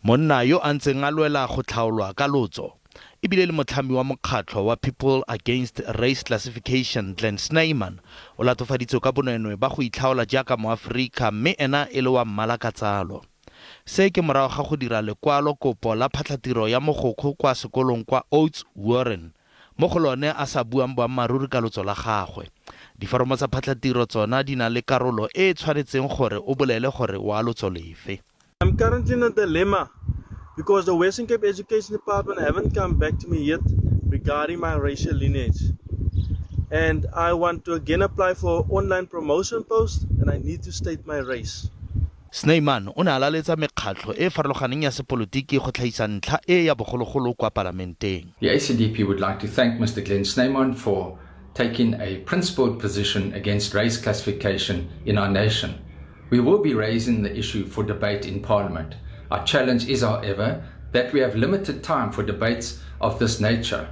Monna yo a ntseng a lwela go tlhaolwa ka lotso e bile le motlhami wa mokgatlho wa People Against Race Classification Glen Snyman o latofaditswe ka bonweenwee ba go itlhaola jaaka Moaforika mme ena e le wa mmala ka tsalo. Se ke morago ga go dira lekwalo kopo la phatlhatiro ya mogokgo kwa sekolong kwa Oudtshoorn mo go lone a sa buang boammaaruri ka lotso la gagwe. Diforomo tsa phatlhatiro tsona di na le karolo e e tshwanetseng gore o bolele gore wa lotso lefe. I'm currently in a dilemma because the Western Cape Education Department haven't come back to me yet regarding my racial lineage. And I want to again apply for online promotion post and I need to state my race. Snyman o ne a laletsa mekgatlho e e farologaneng ya sepolotiki go tlhahisa ntlha e ya bogologolo kwa palamenteng. The ACDP would like to thank Mr Glen Snyman for taking a principled position against race classification in our nation. We will be raising the issue for debate in Parliament. Our challenge is, however, that we have limited time for debates of this nature.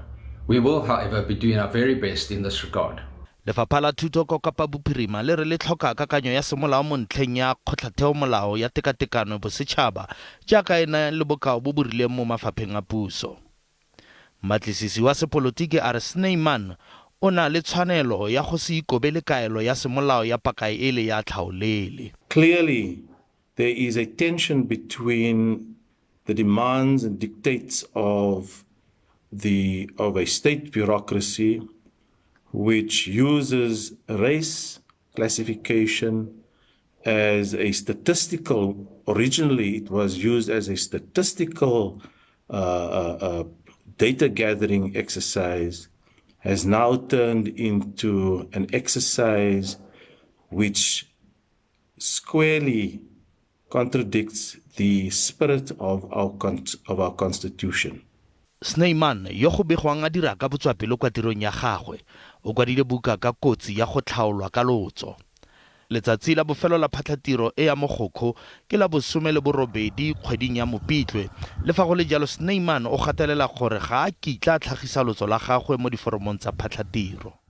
We will, however, be doing our very best in this regard. Lefapha la Thuto kwa Kapa Bophirima le re le tlhoka kakanyo ya semolao mo ntlheng ya kgotlatheomolao ya tekatekano bosetšhaba jaaka e na le bokao bo bo rileng mo mafapheng a puso. Mmatlisisi wa sepolotiki a re Snyman o na le tshwanelo ya go se ikobele kaelo ya semolao ya pakaele ya tlhaolele. Clearly, there is a tension between the demands and dictates of the of a state bureaucracy which uses race classification as a statistical originally it was used as a statistical uh, uh, uh, data gathering exercise has now turned into an exercise which squarely contradicts the spirit of our, of our constitution. Snyman, yo go begwang a dira ka botswapelo kwa tirong ya gagwe, o kwadile buka ka kotsi ya go tlhaolwa ka lotso. Letsatsi la bofelo la phatlhatiro e ya mogokgo ke la bosome le borobedi kgweding ya Mopitlwe. Le fa go le jalo, Snyman o gatelela gore ga a kitla a tlhagisa lotso la gagwe mo diforomong tsa phatlhatiro.